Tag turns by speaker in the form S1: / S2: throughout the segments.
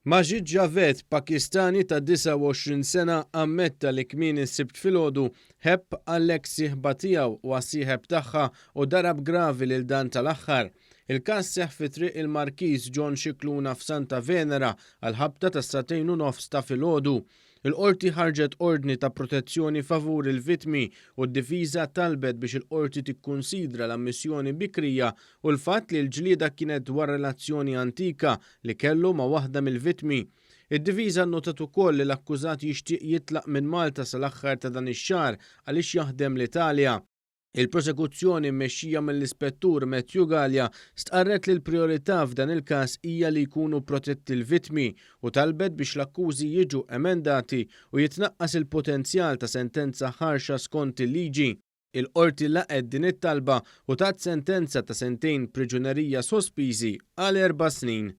S1: Majid Javed, Pakistani ta' 29 sena ammetta li kmieni s-Sibt filgħodu ħebb għall-eks sieħba tiegħu u għas-sieħeb tagħha u darab gravi lil dan tal-aħħar. Il-każ seħħ fi Triq il-Markiż John Scicluna f'Santa Venera għall-ħabta tas-sagħtejn u nofs ta' filgħodu. Il-Qorti ħarġet ordni ta' protezzjoni favur il-vittmi u d-difiża talbet biex il-Qorti tikkunsidra l-ammissjoni bikrija u l-fatt li l-ġlieda kienet dwar relazzjoni antika li kellu ma' waħda mill-vittmi. Id-difiża nnotat ukoll li l-akkużat jixtieq jitlaq minn Malta sal-aħħar ta' dan ix-xahar għaliex jaħdem l-Italja. Il-prosekuzzjoni mmexxija mill-Ispettur Matthew Galea stqarret li l-prijorità f'dan il-każ hija li jkunu protetti l-vittmi u talbet biex l-akkużi jiġu emendati u jitnaqqas il-potenzjal ta' sentenza ħarxa skont il-liġi. Il-Qorti laqgħet din it-talba u tat sentenza ta' sentejn priġunerija sospiżi għal erba' snin.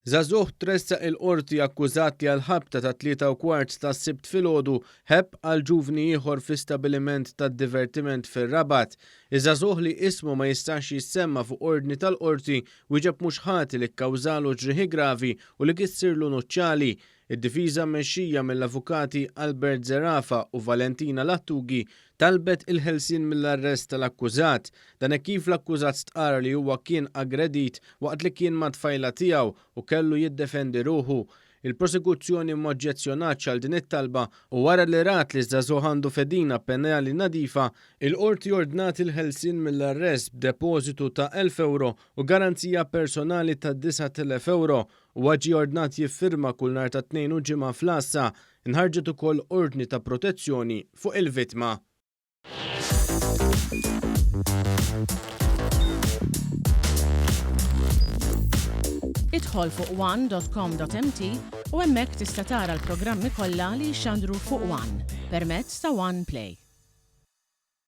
S1: Żagħżugħ tressaq il-Qorti akkużat li għall-ħabta tat-tlieta u kwart tas-Sibt filgħodu ħebb għal ġuvni ieħor fi stabiliment tad-divertiment fir-Rabat. Iż-żagħżugħ li ismu ma jistax jissemma fuq ordni tal-Qorti wieġeb mhux ħati li kkawżalu ġrieħi gravi u li kissirlu nuċċali. Id-difiża mmexxija mill-avukati Albert Zerafa u Valentina Lattugi talbet il-ħelsien mill-arrest tal-akkużat. Dan hekk kif l-akkużat stqarr li huwa kien aggredit waqt li kien mat-tfajla tiegħu u kellu jiddefendi ruħu. Il-prosekuzzjoni m'oġġezzjonatx għal din it-talba u wara li rat li ż-żagħżugħ għandu fedina penali nadifa, il-Qorti ordnat il-ħelsien mill-arrest b'depożitu ta' 1,000 ewro u garanzija personali ta' 9,000 ewro. Huwa ġie ordnat jiffirma kull nhar ta' Tnejn u Ġimgħa fl-għassa. Inħarġet ukoll ordni ta' protezzjoni fuq il-vittma.
S2: Idħol fuq one.com.mt u hemmhekk tista' tara l-programmi kollha li jixxandru fuq One permezz ta' One Play.